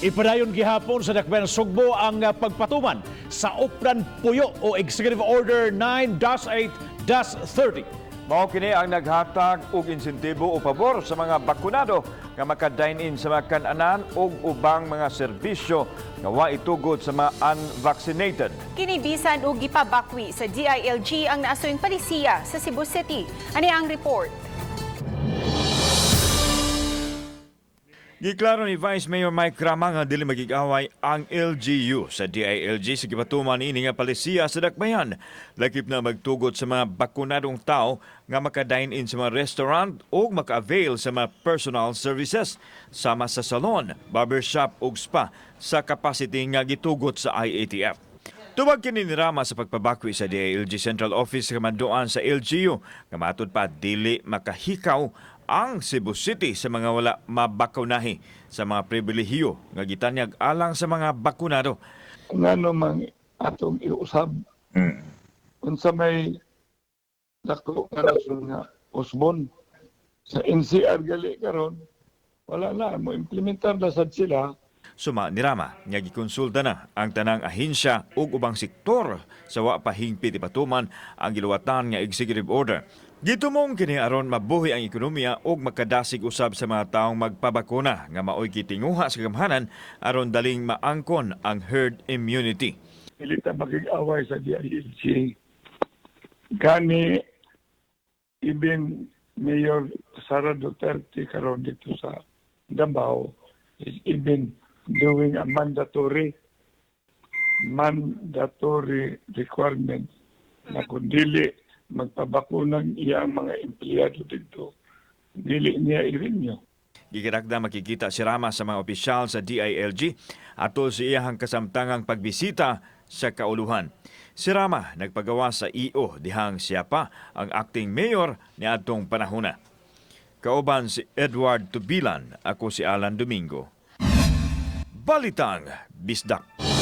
Ipadayon gihapon sa Dakbayan Sugbo ang pagpatuman sa Oplan Puyo o Executive Order 9-8-30. Mao kini ang naghatag og insentibo o pabor sa mga bakunado nga maka-dine-in sa mga kan-anan ug ubang mga serbisyo nga wa itugot sa mga unvaccinated. Kini bisan og gipabakwi sa DILG ang naasoyng palisiya sa Cebu City. Ani ang report. Giklaro ni Vice Mayor Mike Rama nga dili magigaway ang LGU sa DILG sa gipatuman ini nga palisiya sa Dakbayan. Lakip na magtugot sa mga bakunadong tao nga maka-dine-in sa mga restaurant o maka-avail sa mga personal services sama sa salon, barbershop ug spa sa capacity nga gitugot sa IATF. Tubag kini ni Rama sa pagpabakwi sa DILG Central Office sa kamanduan sa LGU nga matud pa dili makahikaw ang Cebu City sa mga wala mabakunahi sa mga pribilehiyo nga gitanyag alang sa mga bakunado. Ngano mang atong iusab unsa may dako nga rason nga usbon sa NCR gali karon, wala na mo implementar na sad sila. Suma ni Rama nga gikonsulta na ang tanang ahensya ug ubang sektor sa wa pa hingpit ipatuman ang giluwatan nga executive order. Gitumong kini aron mabuhi ang ekonomiya ug makadasig usab sa mga taong magpabakuna nga maoy gitinguha sa gamhanan aron daling maangkon ang herd immunity. Dili ta makig-away sa DILG. Gani even Mayor Sara Duterte karon dito sa Davao is even doing a mandatory requirement na kung dili magpabakunang iyang mga empleyado dito, dili niya i-renew. Gikirakda makikita si Rama sa mga opisyal sa DILG atol sa iyahang kasamtangang pagbisita sa kauluhan. Si Rama nagpagawa sa EO dihang siya pa ang acting mayor niadtong panahona. Kauban si Edward Tubilan, ako si Alan Domingo. Balitang Bisdak.